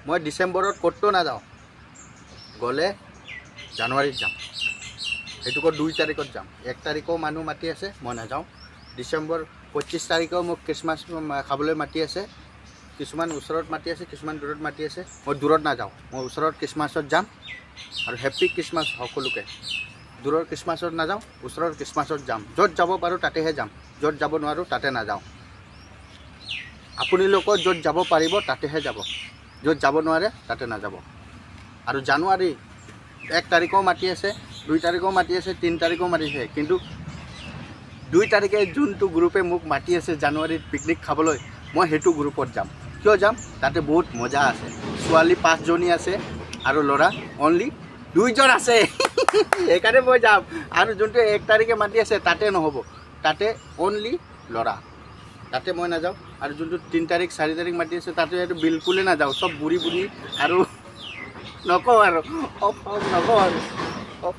মই ডিচেম্বৰত ক'তো নাযাওঁ। গ'লে জানুৱাৰীত যাম, সেইটোকো 2 তাৰিখত যাম। 1 তাৰিখেও মানুহ মাতি আছে, মই নাযাওঁ। ডিচেম্বৰ 25 তাৰিখেও মোক খ্ৰীষ্টমাছ খাবলৈ মাতি আছে। কিছুমান ওচৰত মাতি আছে, কিছুমান দূৰত মাতি আছে। মই দূৰত নাযাওঁ, মই ওচৰত খ্ৰীষ্টমাছত যাম। আৰু হেপ্পী খ্ৰীষ্টমাছ সকলোকে। দূৰৰ খ্ৰীষ্টমাছত নাযাওঁ, ওচৰৰ খ্ৰীষ্টমাছত যাম। য'ত যাব পাৰোঁ তাতেহে যাম, য'ত যাব নোৱাৰোঁ তাতে নাযাওঁ। আপোনালোকৰ য'ত যাব পাৰিব তাতেহে যাব, য'ত যাব নোৱাৰে তাতে নাযাব। আৰু জানুৱাৰী 1 তাৰিখেও মাতি আছে, 2 তাৰিখেও মাতি আছে, 3 তাৰিখেও মাতিছে। কিন্তু 2 তাৰিখে যোনটো গ্ৰুপে মোক মাতি আছে জানুৱাৰীত পিকনিক খাবলৈ, মই সেইটো গ্ৰুপত যাম। কিয় যাম? তাতে বহুত মজা আছে। ছোৱালী পাঁচজনী আছে আৰু ল'ৰা অনলি দুইজন আছে, সেইকাৰণে মই যাম। আৰু যোনটো 1 তাৰিখে মাতি আছে তাতে নহ'ব, তাতে অনলি ল'ৰা, তাতে মই নাযাওঁ। আৰু যোনটো 3 তাৰিখ, 4 তাৰিখ মাতি আছে, তাতে এইটো বিলকুলেই নাযাওঁ। চব বুঢ়ী বুঢ়ী আৰু নকওঁ আৰু, অফ অফ, নকওঁ আৰু, অফ।